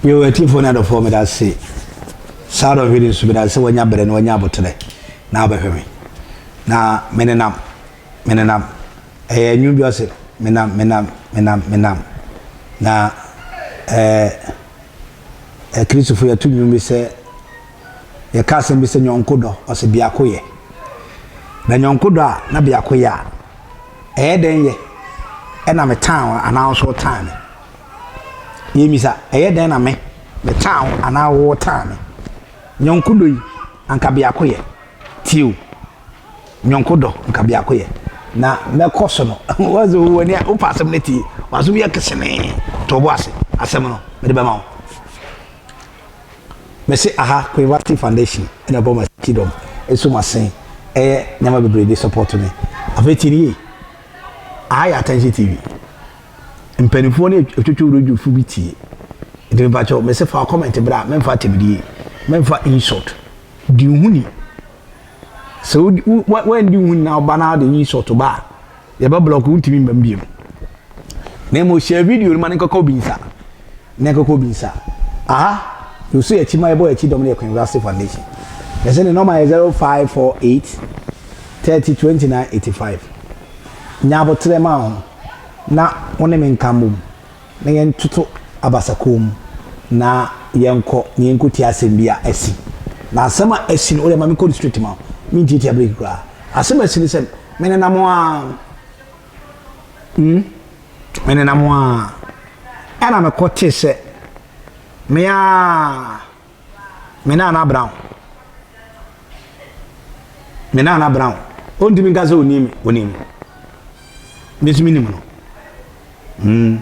Yo, atiefoɔ ne adɔfoɔ, meda ase. Saa dɔ hwere nso meda ase sɛ wanya berɛ na wanya aboterɛ na abɛhwɛ me. Na menenam, menenam. Ɛyɛ nnwom bi ɔse, menam, menam, menam, menam. Na ɛɛ Kristofo yɛto nnwom bi sɛ, yɛka asɛm bi sɛ nyɔnko dɔ, ɔse biako yɛ. Na nyɔnko dɔ a na biako yɛ a, ɛyɛ dɛn yɛ ɛna metan wo anaa wo nso wotan me? Yɛmmisa, ɛyɛ dɛn na me, metan wo anaa wotan me? Nyɔnko dɔ yi, anka biako yɛ. Tie o, nyɔnko dɔ, anka biako yɛ. Na mɛkɔ so no, wɔsɛ wo w'ani a, wopɛ asɛm no tie, w'aso bi yɛ kesenee, to wo bo ase, asɛm no, mede bɛma wo. Mese aha, Queen Vasti Foundation, ɛna ɛbɔ m'akyi dɔm, ɛso m'asen, ɛyɛ nneɛma bebree de support me. Afei tie ne yie, aha yɛ Attention TV. Mpaninfoɔ ne atwitwiwurodwofo bi tie. Nti mepakyɛw mese fa comment bra memfa atɛmdie, memfa insult. Di wo ho ni. Sɛ woandi wo ho ni na woba na wode insult ba a, yɛbɛ block wo ntumi mbam biom. Na mmom share video no ma ne nkɔka obi nsa. Ne nkɔka obi nsa. Aha, yɛso yɛakyi ma yɛbɔ yɛakyi dɔm no yɛ Queen Vasti Foundation. Yɛsɛ ne nɔma yɛ 0548 30 29 85. Nya aboterɛ ma wo ho. na wo ne me nka mmom, na yɛntoto abasakɔn mu, na yɛnkɔ na yɛnkɔtie asɛm bi a asi. Na asɛm a asi no, wodeɛ ma menkɔ no straight ma wo, mentiatia break koraa. Asɛm a asi ne sɛ, menenam a, hmm, menenam a, ɛna mekɔtee sɛ, me a, Me Nana Brown. Me Nana Brown. Ɔntumi nka sɛ ɔnim me, ɔnim me. Me nso menim no. Mm.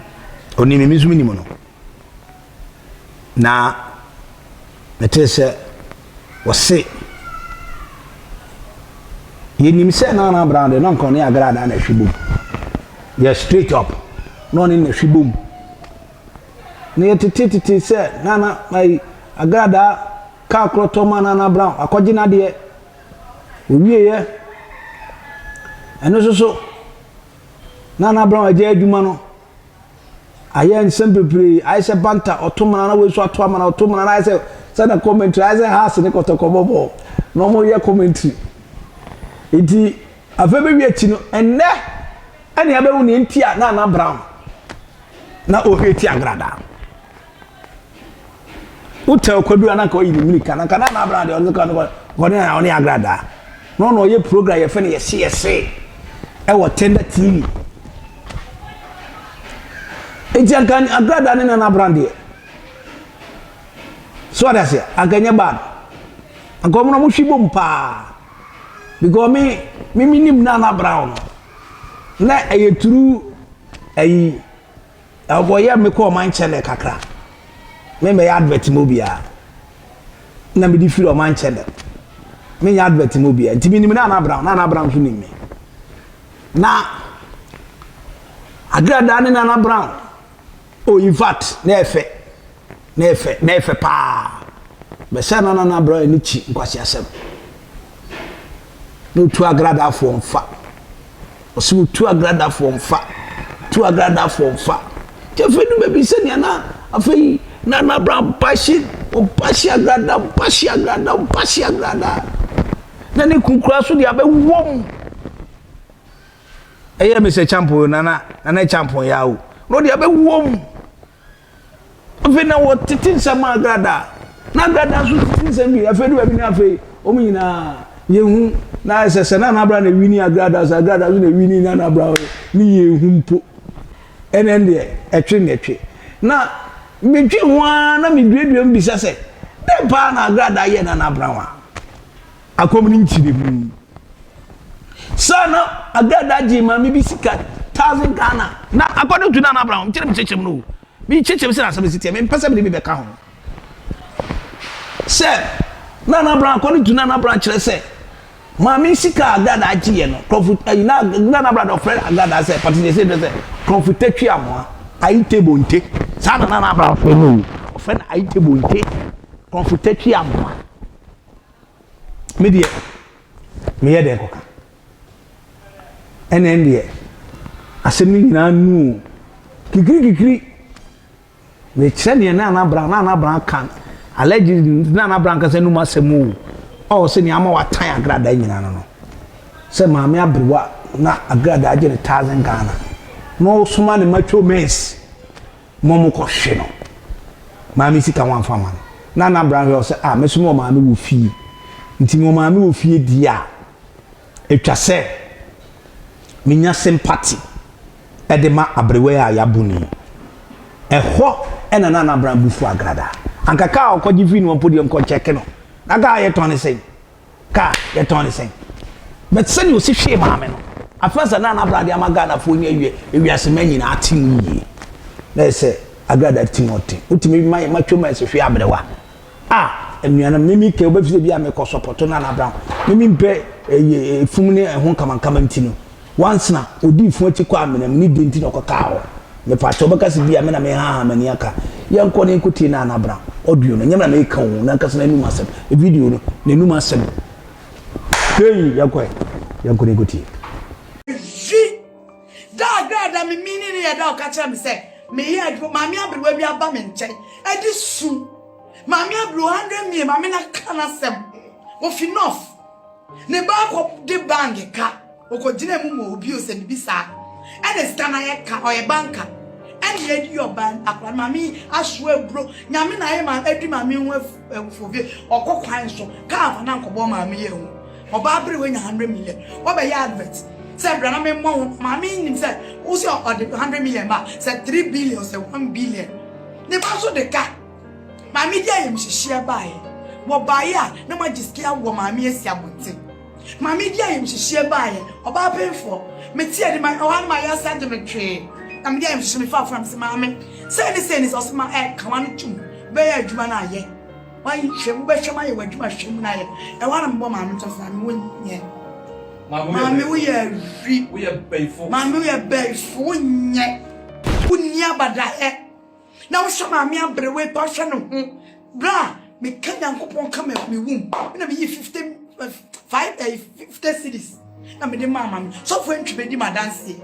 Ɔnim me, me nso menim no. Na mete sɛ wɔse yɛnim sɛ Nana Brown de na nka ɔne Agradaa na ɛhwe bom. Yɛ straight up na ɔne na ɛhwe bom. Na yɛtetetete sɛ Nana ayi Agradaa kaa korɔ tɔ ma Nana Brown akɔgye n'adeɛ. Owieɛ ɛno nso so Nana Brown agya adwuma no ayɛ nsɛm bebree ayɛ sɛ banta ɔto mana na wei nso ato amana ɔto mana na ayɛ sɛ sɛ na commentary ayɛ sɛ house ne kɔtɔkɔ bɔbɔ na wɔyɛ commentary nti afei bɛwie akyi no ɛnnɛ ɛne abɛhu nea nti a Nana Brown na ɔhwɛ agradaa wotɛ ɔkwadu a na nka ɔyi ne mirika na nka na anabra deɛ ɔno ka no ɔne ɔne agradaa na ɔno ɔyɛ program yɛfɛ no yɛse yɛse ɛwɔ tender tv nti anka agradaa ne nana abran deɛ so ɔde aseɛ anka nyɛ bad anka ɔmo na ɔmo hwi bom paa because me me me nim nana brown no na ɛyɛ turu Ayi ɔyɛ me kɔ ɔman channel kakra. Me mɛyɛ advert ma obiara. Na mede firi ɔman channel. Menyɛ advert ma obiara. Nti menim Nana Brown. Nana Brown nso nim me. Na Agradaa ne Nana Brown. Oh, in fact, na ɛfɛ. Na ɛfɛ, na ɛfɛ paa. Bɛsɛ na Nana Brown ani kyi nkwaseasɛm. Na otu agradafoɔ mfa. Ɔsɛ otu agradafoɔ mfa. Tu agradafoɔ mfa. Nti afei no baabi sɛnea na afei Nana Brown bahye, ɔbahye agrada, ɔbahye agrada, ɔbahye agrada. Na ne kukura so de abɛwɔ mu. Ɛyɛ me sɛ champo nana nana champo ya o. Na ɔde abɛwɔ mu. Afei na wɔtete nsɛm a agradaa na agradaa nso tete nsɛm bi afei de baabi na afei wɔn nyinaa yɛhu na ayɛ sɛ sɛ nana abra na ewini agradaa sɛ agradaa nso na ewini nana abra ne yɛhu mpo ɛnɛ deɛ ɛtwe na ɛtwe na metwe ho ara na meduadua mu bisa sɛ dɛn paa na agradaa yɛ nana abra wa Akɔm no nkyerɛmu. Saa na Agrada gyee maame bi sika thousand Ghana. Na according to Nana Brown, nkyerɛ me kyekyem no o. Me kyekyem sɛ asɛm si teɛ, me mpɛ sɛ mede bi bɛka ho. Sɛ Nana Brown, according to Nana Brown kyerɛ sɛ maame sika a Agrada gyeeɛ no, krɔfo ayi na Nana Brown ɔfrɛ Agrada sɛ pati sɛ sɛ sɛ krɔfo tatwi amoa ayi table nte. Saa na Nana Brown frɛ no o. Ɔfrɛ no ayi table nte krɔfo tatwi amoa. Me deɛ, meyɛ dɛn kɔka? Ɛnna ɛndeɛ, asɛm no nyinaa nu o. Kikirikikiri. Mekyerɛ nea Nana Brown, Nana Brown ka, allegedly Nana Brown kasa num asɛm o, ɔwɔ sɛ nea ama watan agradaa nyinaa no no. Sɛ maame aberewa na agradaa gye ne thousand Ghana, na ɔsoma ne macho mens ma ɔmo kɔ hwe no. Maame sika wɔamfa ama no. Nana Brown hwɛ ɔsɛ, ah, me so mewɔ maame wɔ fie. Nti mewɔ maame wɔ fie di a, etwa sɛ menya sympathy de ma aberewa yi a yɛabo no yi. Ɛhɔ na na Nabran bo fu Agrada. Anka kaa a ɔkɔgye fii ne hɔ mpo deɛ nkɔkyɛke no. Na kaa a yɛtɔn ne sɛn? Kaa yɛtɔn ne sɛn? But sɛdeɛ ɔsi hwee maame no, afei sɛ na Nabran de ama Ghanafoɔ ne awie ewiase ma nyinaa ate mu yie. Na ɛsɛ sɛ Agrada ti mu ɔte. Wotumi ma matwa mu ɛsɛ hwee aberewa. Ah, anuanom, mimi kɛ wobɛfi sɛ bi a mekɔ sɔpɔto Nana Brown. Mimi mpɛ efum ne ɛho nkamankaman nti no. Once na odii fun akyi kɔɔ amena mu ne den nti na ɔkɔkaa hɔ. Mepakyɛw wobɛka sɛ bi a me na mehaahaa m'ani aka. Yɛnkɔ na yɛnkɔtie Nana Brown audio no. Ɛnyɛ me na meka oo, n'ankasa n'anum asɛm. Video no, n'anum asɛm. Hey, yɛnkɔ ɛ. Yɛnkɔ na yɛnkɔtie. Vi. Da a da a me meaning no yɛ da a ɔka kyerɛ me sɛ meyɛ adwuma maame aberewa bi aba me nkyɛn ɛde su maame aberewa 100 million maame na ka n'asɛm ofi north ne ba akɔ de bank ka ɔkɔgyina mu ma obi o sɛ biribi saa ɛna sika no ayɛ ka ɔyɛ banka ɛna yɛde yɛ ɔba akora no maame yi asoa aburo nyame na ayɛ maame adi maame ho afofie ɔkɔ kwan so kaa fa na nkɔbɔ maame yɛ ho ɔbaa bere wanya 100 million wɔbɛyɛ advert sɛ bra na memmɔ ho maame yi nim sɛ wo sɛ ɔde 100 million ba sɛ 3 billion sɛ 1 billion ne ba nso de ka maame di ayamhyehyeɛ baeɛ wɔbaeɛ a na moagye sika awɔ maame asi abɔnten Maame di ayamhyehyeɛ baeɛ, ɔbaa penfoɔ. Mete adi ma ɛhɔ ara na mayɛ ase agye me twee. Na mede ayamhyehyeɛ mefaa fon na mese maame, sei ne sei ne sei. Ɔse ma ɛka w'ano tom, wobɛyɛ adwuma no ayɛ. Wahwɛ, wobɛhwɛ ma ayɛ w'adwuma hwɛ mu no ayɛ. Ɛhɔ ara na mebɔ maame nkyɛn sɛ maame wonyɛ. Maame woyɛ awi. Maame woyɛ bɛyifo, wonyɛ. Wonni abadaeɛ. Na wohwɛ maame aberewe pa hwɛ ne ho berɛ a meka Nyankopɔn ka me me wom me na meyi 50 5 eh, 50 cities na mede maa maame sɔfo antwi bɛdi ma adanseɛ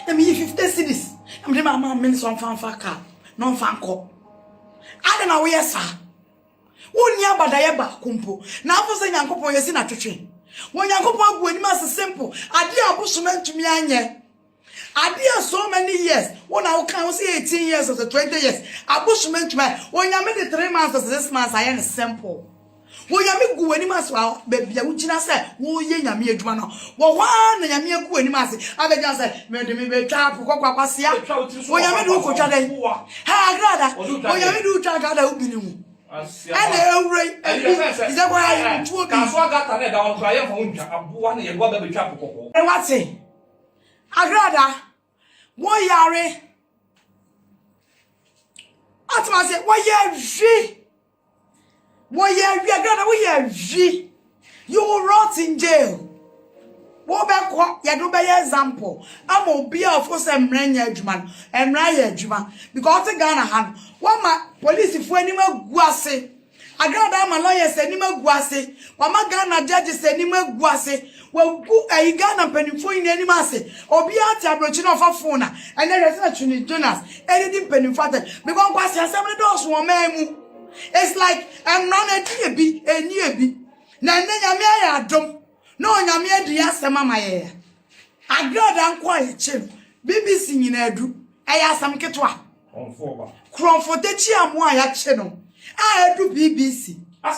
na meyi 50 cities na mede maa maame ne sɛ ɔmfa mfa kaa na ɔmfa nkɔ adɛn na woyɛ saa wonni abadayɛ baako mpo na afo sɛ Nyankopɔn yɛsi na twetwe wɔ Nyankopɔn agu anim ase simple adeɛ a abosom antumi anyɛ Adeɛ a so many years wo na wo kan wo sɛ 18 years or 20 years abosom antumi ayɛ Onyame de 3 months or 6 months ayɛ no simple Onyame gu w'anim ase wɔ baabi a wogyina sɛ woyɛ Nyame adwuma no wɔ hɔ ara na Nyame agu w'anim ase abɛgyina sɛ mede me bɛtwa apo kɔkɔ akwasea Onyame de wo kɔtwa dɛn ha agrada Onyame de wo twa agrada wo bi ne mu ɛna ewura yi ebi te sɛ kɔ ayɛ ntuo bi. Kasoa gata na ɛda hɔ no koraa yɛmfa ho ntwa aboa na yɛde aba bɛtwa apo kɔkɔɔ. Wate Agrada, wo yare. Atema se, wɔyɛ hwi. Wɔyɛ hwi, Agrada, woyɛ hwi. You will rot in jail. Wobɛkɔ, yɛde wobɛyɛ example. Ama obi a ɔfo sɛ mmara nyɛ adwuma no, mmara yɛ adwuma. Because ɔte Ghana ha no, wɔma polisifoɔ anim agu ase. Agrada ama lawyers anim agu ase, wama Ghana judges anim agu ase, wagu ayi Ghana mpanimfoɔ nyinaa anim ase. Obiara te aburokyi na ɔfa phone a, ɛnɛ hwɛ sɛ na Twene Jonas ɛdidi mpanimfoɔ atɛm because nkwaseasɛm no dɔɔso wɔ ɔman mu. It's like mmara no ɛdi ebi, ɛnni ebi. Na ɛnɛ Nyame ayɛ adom na Onyame adi asɛm ama yɛn. Agrada nko a yɛkye no, BBC nyinaa adu, ɛyɛ asɛm ketewa. Korɔmfo Takyi Amoah a yɛakye no a adu BBC. Ga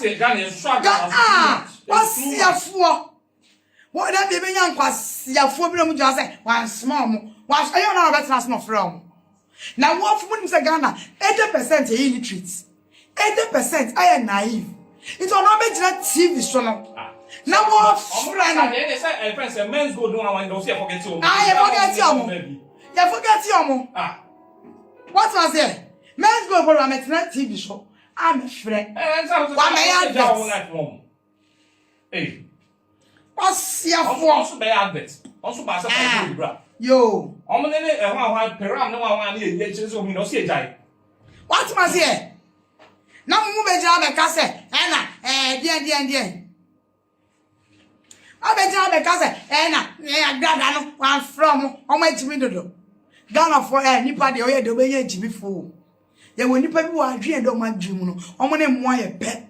a kwasiafoɔ. Wɔ dɛ bi ebenya nkwasiafoɔ bi na wɔn gyina sɛ wansoma wɔn. Was ɛyɛ wɔn a wɔbɛtena ase na ɔfrɛ wɔn. Na wɔn fo nim sɛ Ghana 80% yɛ illiterate. 80% ayɛ naive. Nti ɔno abɛgyina TV so no na wɔfrɛ no. Ah, yɛ forget wɔn. Yɛ forget wɔn. Wate aseɛ? Men's gold bɔlɔ amɛtena TV so amɛfrɛ. Wamɛyɛ advert. Kwasiafoɔ. Ɔnso bɛyɛ advert. Ɔnso baasa fa gold bra. Yoo. Ɔmo ne ne ɛho ahoa peram ne wɔn ahoa ne yɛ yɛ kyerɛ sɛ ɔmo nyina ɔsi agyae. Wate aseɛ? Na mo mu bɛgyina abɛka sɛ ɛna ɛɛ deɛn deɛn deɛn. Wabɛgyina abɛka sɛ ɛna agrada no wamfrɛ ɔmo ɔmo agyimi dodo. Ghanafoɔ ɛɛ nipa deɛ ɔyɛ deɛ ɔbɛnya agyimifoɔ o. Yɛwɔ nnipa bi wɔ adwene a ɛda wɔn adwene mu no, wɔn ne mmoa yɛ pɛ.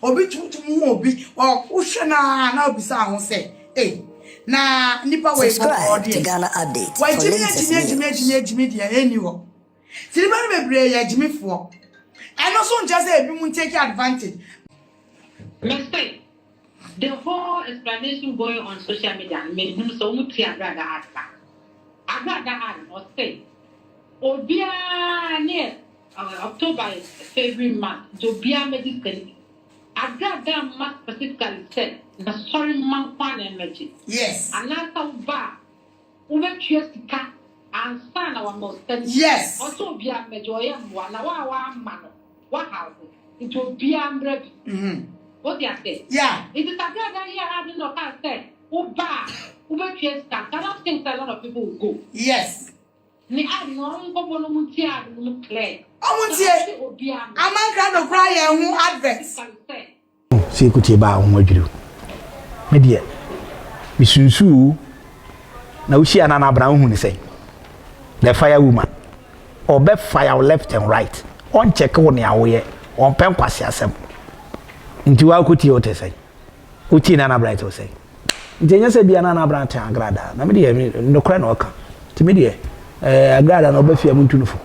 Obi tutum hu obi, wohwɛ no a na obisa ho sɛ, ei, na nipa wei bɔkɔɔ Subscribe to deɛ. Ghana Update for Wagyimi latest agyimi agyimi news. agyimi agyimi deɛ ɛnni hɔ. Nti nnipa no bebree yɛ agyimifoɔ. Ɛno nso nkyerɛ sɛ ebinom take advantage. Mese the whole explanation going on social media no menhunu sɛ wɔn tie Agrada ad ba. Agrada ad no ɔse obiara ne yɛ October yɛ favourite month nti obiara mmɛgye sika no bi. Agrada mma specifically sɛ nasɔre mma nko ara na ɛmmɛgye. Yes. Anaasɛ woba a Wobɛtua sika ansa na wama wo sika no bi. Yes. Ɔsɛ obiara mmɛgye, ɔyɛ mmoa na wo a woamma no, woahaw ho. Nti obiara mmra bi. Wote aseɛ? Yeah. Nti Sabrina yɛɛ ade na ɔkaa sɛ woba a wobɛtua sika nka I don't think sɛ a lot of people will go. Yes. Ne ad no ɔmo nkɔbɔ no ɔmo ntie ad no mu clear. Ɔmo Sɛ ntie. ɔse obiara mmra. Amankra no koraa yɛn ho advert. Specifically sɛ. Sɛ yɛkɔtie ba a, wo ho adwiri wo. Me deɛ, mesunsuu wo na wohyia Nana Abena wohu ne sɛn? The fire woman. Ɔbɛ fire wo left and right. Ɔnkyɛke wo nea woyɛ. Ɔmpɛ nkwaseasɛm. Nti wo a wokɔtie wote sɛn? Wotie Nana Abena te wo sɛn? Nti ɛnyɛ sɛ bia Nana Abena te agradaa. Na me deɛ, nokorɛ na ɔka. Nti me deɛ, eh, agradaa na ɔba fie a montu no fo.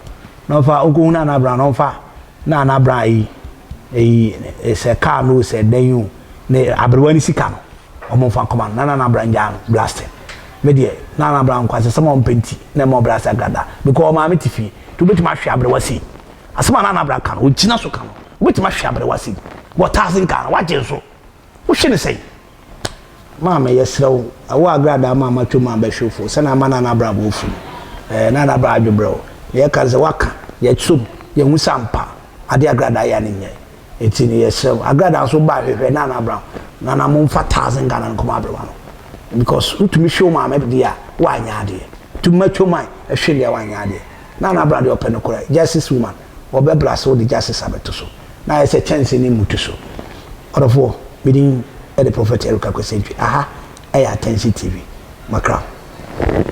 Na ɔfa, ɔnkɔhu Nana Abena na ɔmfa Nana Abena ayi, ayi, sɛ car no o, sɛ dɛn o, ne aberewa no sika no, ɔmo mfa nkɔma no. Na Nana Abena ngyaa no, blasting. Me deɛ, Nana Abena nkwasasɛm a ɔmpɛ nti na ɛma ɔbrɛ ase agradaa. Because ɔmaame te fie. Nti wobɛtumi ahwe aberewa sei. Asɛm a Nana Abena ka no, ɔgyina so ka no. Wobɛtumi ahwe aberewa sei. Wɔ thousand Ghana, wagye nso. Wohwe no sɛn? Maame yɛsrɛ wo, wo agradaa ma matwa mu abɛhwe wo fo sɛnea ama Nana Abra abɔ wo fo no. Ɛɛ, Nana Abra adwo brɛ wo. Nea yɛka ne sɛ woaka, yɛasom, yɛahu sɛ ampa ade agradaa yɛ a ne nyɛ. Enti no yɛsrɛ wo, agradaa nso ba a hwehwɛ Nana Abra. Nana momfa thousand Ghana no nkɔma aberewa no. Because wotumi hwe wo maame deɛ a, woanyɛ adeɛ. Tumi matwa mu a ɛhwe deɛ a woanyɛ adeɛ. Nana Abra deɛ ɔpɛ nokorɛ, justice woman. Wɔbɛbra sɛ wode justice abɛto so na ayɛ sɛ kyɛnsee no mmutu so. Ɔdɔfoɔ, me din de Prophet Eric Akwasi Antwi. Aha yɛ Attention TV. Makra wo.